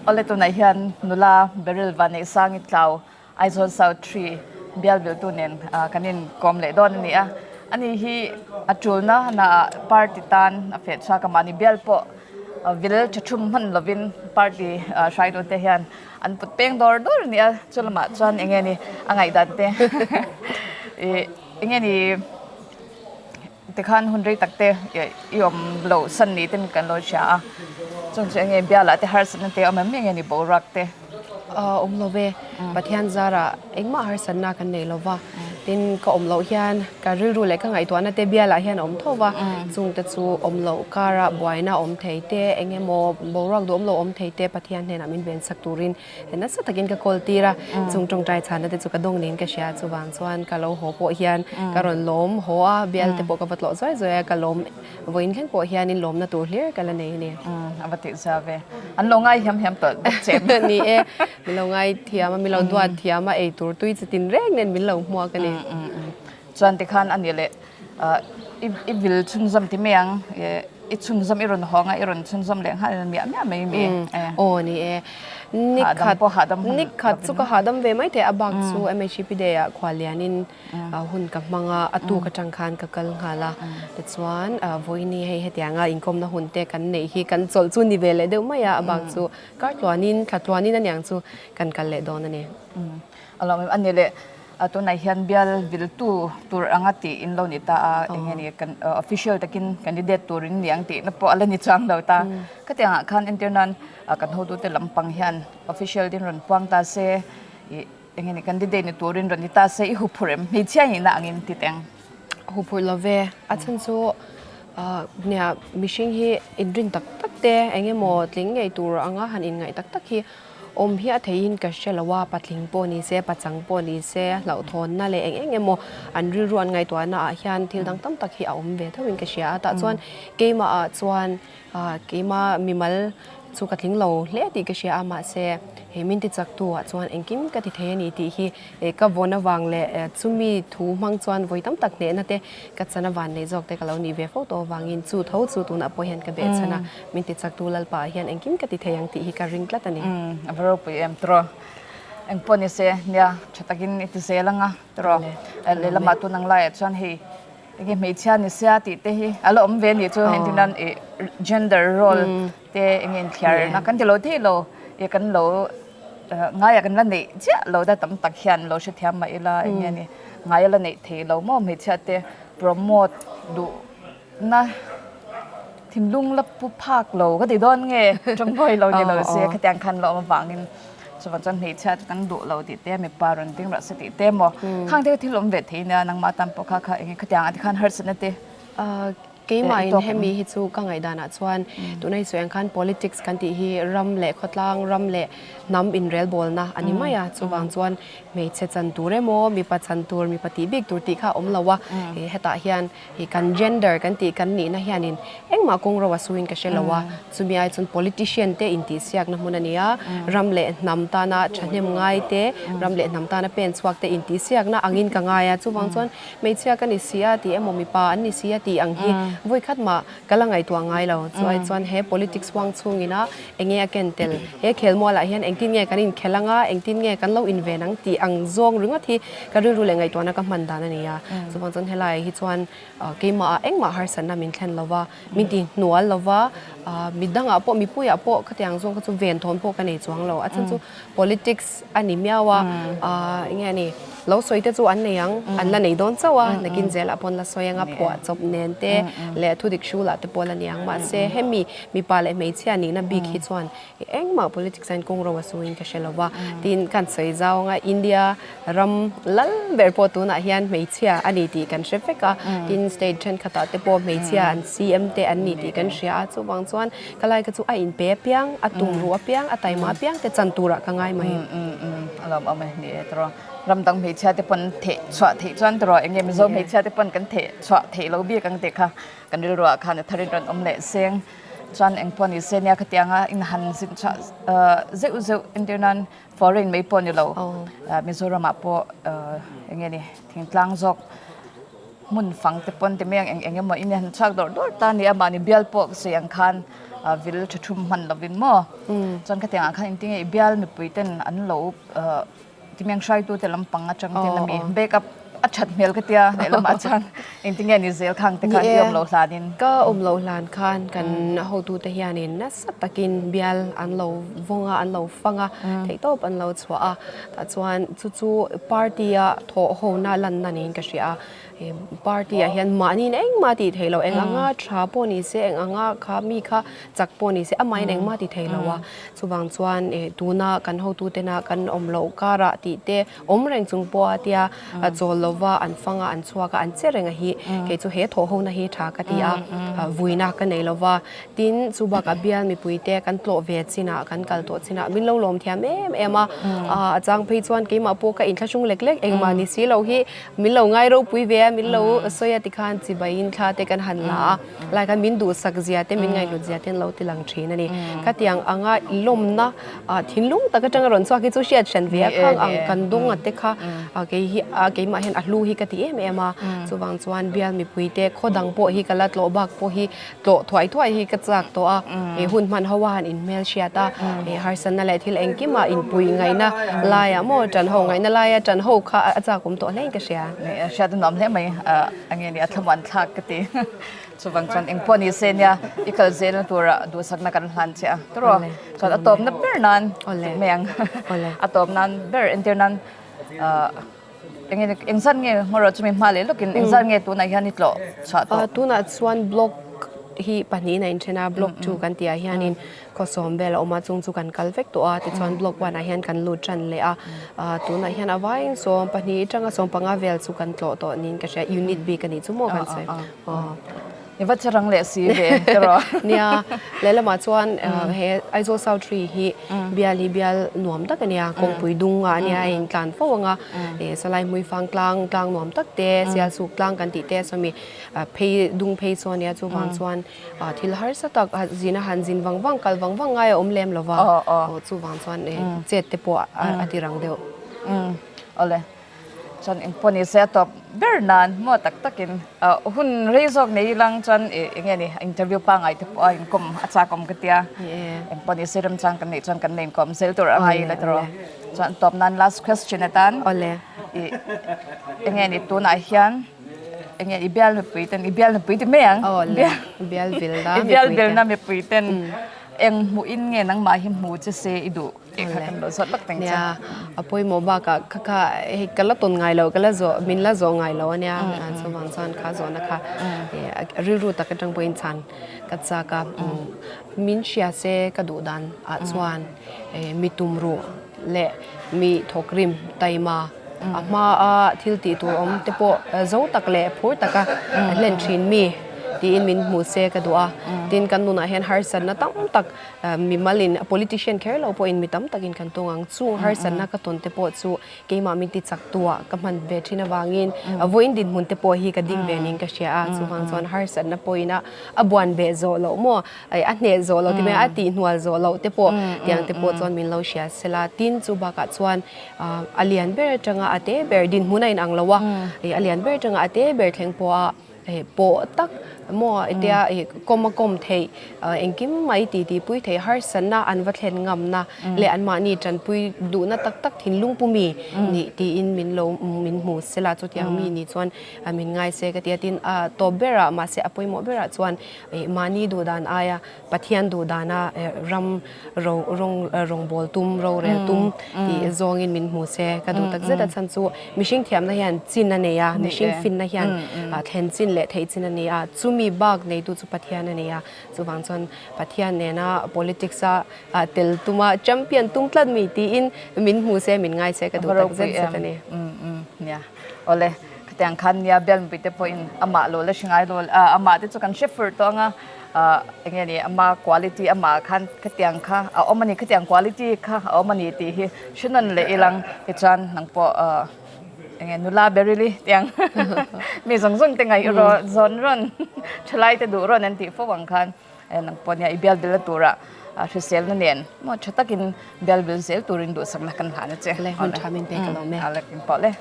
Awle tunah hian nula Beryl Vanneihsangi Tlau Aizawl South Tree bial viltu nen kan inkawm leh dawn a ni a. Ani hi a tulna naah party tan a feh chhuak a, mahni bial pawh vil tha thum hman lovin party hruaitute hian an put peng dawr dawr a ni a. Chu lamah chuan eng nge ni a ngaihdan te ih eng nge ni Tikhan hun rei tak te i awm loh san ni ten kan lo hria a, chung chu enge bialah te harsatna te a awm em enge ni boruak te? Awm lo ve, Pathian zarah engmah harsatna kan nei lo va, tin ka awm loh hian ka rilru leh ka ngaihtuahna te bialah hian a awm tho va, chung te chu awm loh karah buaina awm thei te eng emaw boruak duhawm lo awm thei te Pathian hnenah min vensak turin Nasa takin ka call tir a, chung tawngtai chhanna te chu ka dawng niin ka hria a, chuvang chuan ka lo haw pawh hian ka rawn lawm haw a, bial te pawh ka va tlawh zuai zuai a, ka lawm vawiin thleng pawh hianin lawmna tur hlir ka la nei a ni. A va tih zia ve. An lo ngai hiam hiam tawh bawk che em? Ni e, min lo ngai thiam a, min lo duat thiam a, ei tur tui chitin reng nen min lo hmuak a ni. Chuan tikhan a nih leh i vil chhunzawm ti mai ang, i chhunzawm i rawn hawng a, i rawn chhunzawm leh nghal miah miah mai mi e. Aw ni e, nikhat nikhat chu ka hahdam ve mai thei a, bak chu MHEP day ah khual lianin hun ka hmang a, a tuk atang khan ka kal nghal a, tichuan vawiini hei hetianga inkawmna hun te kan neih hi kan chawlh chu ni ve leh deuh mai a, a bak chu kar tluanin thla tluanin aniang chu kan kal leh dawn a ni. A lawm em a ni leh. Tunah hian bial viltu tur anga tih in lo ni ta a, eng nge ni kan official takin candidate tur in ni ang tih na pawh a la ni chuang lo ta. Khatiang ah khan entir nan kan hotute lampang hian official din rawn puang ta se, ih eng nge ni candidate ni turin rawn ni ta se i huphurh em? Hmeichhia nihna angin ti teng. Huphurh lo ve, a chhan chu nia mihring hi inrin tak tak te eng emaw tling ngei tur anga han inngaih tak tak hi Awm hi a theihin ka hre lo a, patling pawh ni se, pachang pawh ni se, hlauhthawnna leh eng eng emaw an rilru an ngaihtuahna ah hian thil dang tam tak hi a awm ve thoin ka hria a. Tah chuan keimah ah chuan keimah mimal chu ka tling lo hle tih ka hria a, mahse he min ti chak tu ah chuan engkim ka ti thei a ni tih hi ka vawn avang leh chumi thu hmang chuan vawi tam tak hnehna te ka chan avan nei zawk te ka lo nih ve fo tawh avangin chu tho chu tunah pawh hian ka behchhan a. Min ti chaktu Lalpa ah hian engkim ka ti thei ang tih hi ka ring tlat a ni. Umm a va ropui em tiraw. Eng pawh ni se nia tha takin i ti zel ang a tiraw. Lehlamah tun ang laiah chuan hei enge hmeichhia ni sia tih te hi a la awm ve a nih chu heng tin nan ih gender role te enge inthiarna kan ti lo thei lo ih kan lo ngaiah kan la neih chiah lo ta tam tak hian lo hrethiam mah ila enge ni ngai a la neih thei lo maw hmeichhia te promote duh Na thinlung la pu phak lo ka ti dawn nge tawngbawi lo ni lo se khatiang khan lo awm avangin chuvang chuan hmeichhia chu kan duh lo tih te mipa rawn ding rawh se tih te maw khang te kha thil awm ve thei nia nangmah tan pawh kha kha enge khatiang ah te khan harsatna te Keimah in hemi hi chu ka ngaihdan ah chuan tuna i sawi ang khan politics kan tih hi ram leh khawtlang ram leh hnam inrelbawlna a ni mai a chuvang chuan hmeichhe chan tur emaw mipa chan tur mipa tih bik tur tih kha a awm lo a hetah hian Hi kan gender kan tih kan nihna hianin engmah kawng ro a suin ka hre lo a, chumi ai chuan politician te intihsiakna hmun a ni a, ram leh hnam tana thahnem ngai te, ram leh hnam tana pen chhuak te intihsiakna angin ka ngai a, chuvang chuan hmeichhia ka ni si a tih emaw mipa an ni si a tih ang hi vawikhat mah ka la ngaihtuah ngai lo, chu ai chuan he politics huang chhungina enge a ken tel, he khelmualah hian engtin nge kan inkhel anga, engtin nge kan lo inven ang tih ang zawng ringawt hi Ka rilru leh ngaihtuahna ka hman dan a ni a, chuvang chuan helaiah hi chuan keimahah engmah harsatna min thlen lo va, min ti hnual lo va, midangah pawh mipuiah pawh khatiang zawng kha chu venthawn pawh ka nei chuang lo, a chhan chu politics a ni miau a, eng nge a ni, lo sawi te chu an nei ang, an la nei dawn chauh a, nakin zelah pawh an la sawi ang a, phuah chawp nen te leh thudik hrulah te pawh la ni ang, mahse hemi mipa leh hmeichhia nihna bik hi chuan Engmah politics hian kawng ro a suin ka hre lo va, tin kan sawi zau anga India ram lal ber pawh tunah hian hmeichhia a ni tih kan hre vek a, tin state thenkhatah te pawh hmeichhia an CM te an ni tih kan hria a, chuvang chuan ka lai kha chu a inpe apiang, a tum ruh apiang, a taima apiang te chan turah ka ngai mai. A lawmawm e, ni e tawrh a, ram dang hmeichhia te pawn theh chhuah theih chuan tawrh a, enge Mizo hmeichhia te pawn kan theh chhuah theih lo bik ang tih kha kan rilruah khan a tharin rawn awm leh seng. Chuan eng pawh ni se nia khatianga in han zin chhuah zeuh zeuh entir nan foreign mai pawh ni lo Mizoram ah pawh eng nge ni thingtlang zawk hmun fang te pawn ti mai ang eng eng emaw in han chhuak dawrh dawrh ta a ni a mahni bial pawh sawi ang khan Vil tha thum hman lovin maw? Chuan khatiang ah khan engtinge i bial mipui ten an lo timiang hruaitu te lampang atang ten ami back up a that hmel ka tia lehlamah chuan engtinge ni zel khang te khan i awm loh hlanin. Ka awm loh hlan khan kan hotu te hianin nasa takin bial an lo vawng a, an lo fang a, theihtawp an lo chhuah a, tah chuan chu chu party a thawh hona lanna niin ka hria a. Party ah hian mahniin engmah tih theih loh, eng anga tha pawh ni se, eng anga kha mi kha chak pawh ni se, amahin engmah ti thei lo a. Chuvang chuan tuna kan hotutena kan awm loh karah tih te awm reng chung pawha tia chawl lova an fang a, an chhuak a, an che reng a hi kei chu he thawhhona hi tha ka ti a, vuina ka nei lova. Tin, chu bakah bial mipuite kan tlawh ve chinah, kan kal tawh chinah min lo lawm thiam em em a. A chang phei chuan keimah pawh ka inthlahrung lek lek engmah ni si lo hi min lo ngai ropui ve a, min lo sawi a tikhan chibaiin thla te kan han la a, lai khan min duhsak zia te, min ngaihhlut zia te an lo ti lang thin a ni. Khatiang anga lawmna thinlung tak atanga rawn chhuak hi chu hriat hran ve a, khang ang kan dawnga te kha kei hi keimah hian a hlu hi ka ti em em a, chuvang chuan bial mipuite khaw dang pawh hi ka la tlawh bak pawh hi tlawh thuai thuai hi ka chak tawh a, he hun hman ho a han inhmel hriat a, he harsatna leh thil engkimah inpui ngaihna laiah maw ṭan ho ngaihna laia ṭan ho kha a chak awm tawh hlein ka hria. Hriat a nuam hle mai, a nge ni a thlamuan thlak ka ti. Chuvang chuan engpawh ni se nia i kal zelna tura duhsakna kan hlan che a, tawrh aw. Chuan a tawpna ber nan tih mai ang, a tawp nan ber entir nan Eng engzat nge hmawrah chumi hma leh lawkin engzat nge tunah hian i tlawh chhuah tawh? Tunah chuan block hi pahnihin a inthen a, block 2 kan tihah hianin khawsawm vel a awm a, chung chu kan kal vek tawh a, tichuan block 1 ah hian kan lut tan leh a, tunah hian a vaiin 12 atanga 15 vel chu kan tlawh tawh niin ka hria, unit bik a nih chu maw kan sawi. I va che rang leh si ve tiraw? Nia, lehlamah chuan he Aizawl South Tree hi bial hi bial nuam tak a nia, kawngpui dung ah a nia, a intlan fo ang a, Salai Hmuifang tlang, tlang nuam tak te, Sialsuk tlang kan tih te sawmi phei dung phei chu a nia, chuvang chuan thil harsa tak zin a han zin vang vang, kal vang vang ngai a awm lem lo va, chuvang chuan chet te pawh a ti rang deuh. Awle. Chuan engpawh ni se a tawp ber nan maw tak takin hun rei zawk nei ilang chuan eng nge ni interview pangngai te pawh a inkawm a chak awm ka tia engpawh ni se remchang kan neih chuan kan la inkawm zel tur a ngai ila tawh chuan tawp nan last question atan i eng nge ni tunah hian eng nge i bial mipui ten i bial mipui ti mai ang i bial vilna mipui ten eng hmuhin nge nangmah hi hmu che se i duh. Nia, a pawimawh bakah kha kha hei ka la tawn ngai lo, ka la zawh, min la zawh ngai lo a nia, chuvang chuan kha zawhna kha rilru tak atang pawhin chhan ka chak a, min hria se ka duh dan ah chuan mi tumruh leh mi thawkrim taima a hma a thil tih tur awm te pawh zo tak leh phur taka hlen thin mi tiin min hmu se ka duh a, tin kan nunah hian harsatna tam tak Mimalin politician kher lo pawhin mi tam takin kan tawng ang. Chung harsatna ka tawn te pawh chu keimah min ti chak tuah ka hman ve thin avangin vawiin dinhmun te pawh hi ka ding ve niin ka hria a. Chuvang chuan harsatna pawhin a a buan beh zawh loh maw, a hneh zawh loh ti mai a tihhnual zawh loh te pawh tiang te pawh chuan min lo hria sela. Tin, chu bakah chuan a lian ber atanga a te ber dinhmun a inang lo a, a lian ber atanga a te ber thleng pawha pawh tak maw hetia ih kawm a kawm theih engkim mai ti ti pui theih harsatna an va thlen ngamna leh anmahni tanpui duhna tak tak thinlung pu mi nih tiin min lo min hmu sela chutiang mi nih chuan min ngai se ka ti a tin a tawp berah mahse a pawimawh berah chuan ih mahni duh dan aia Pathian duh dana ram ro rawng rawngbâwl tum, rorel tum tih zawngin min hmu se ka duh tak zet a chhan chu mihring thiamna hian chin a nei a, mihring finna hian thlen chin leh theih chin a nei a, chumi bak neitu chu Pathian a nei a, chuvang chuan Pathian nena politics a tel tuma champion tum tlat mi tiin min hmu se min ngai se ka duh tak zet zet a ni. Awle, khatiang khan nia bialmipui te pawhin amah lo la hre ngai lo, amah te chu kan hre fur tawh ang a, eng nge ni ama quality amah khan khatiang kha a awm a ni, khatiang quality kha a awm a ni tih hi hre nawn leh ilang tichuan nang pawh eng nge nula berili tiang mi zawng zawng te ngaih rawh zawn rawn thalai te duh rawn an tih fo ang khan nang pawh nia i bial belna turah hriselna nen maw tha takin bial bel zel turin duhsakna kan hlan a che. Le hun tha min pek alawm e. A le pawh le.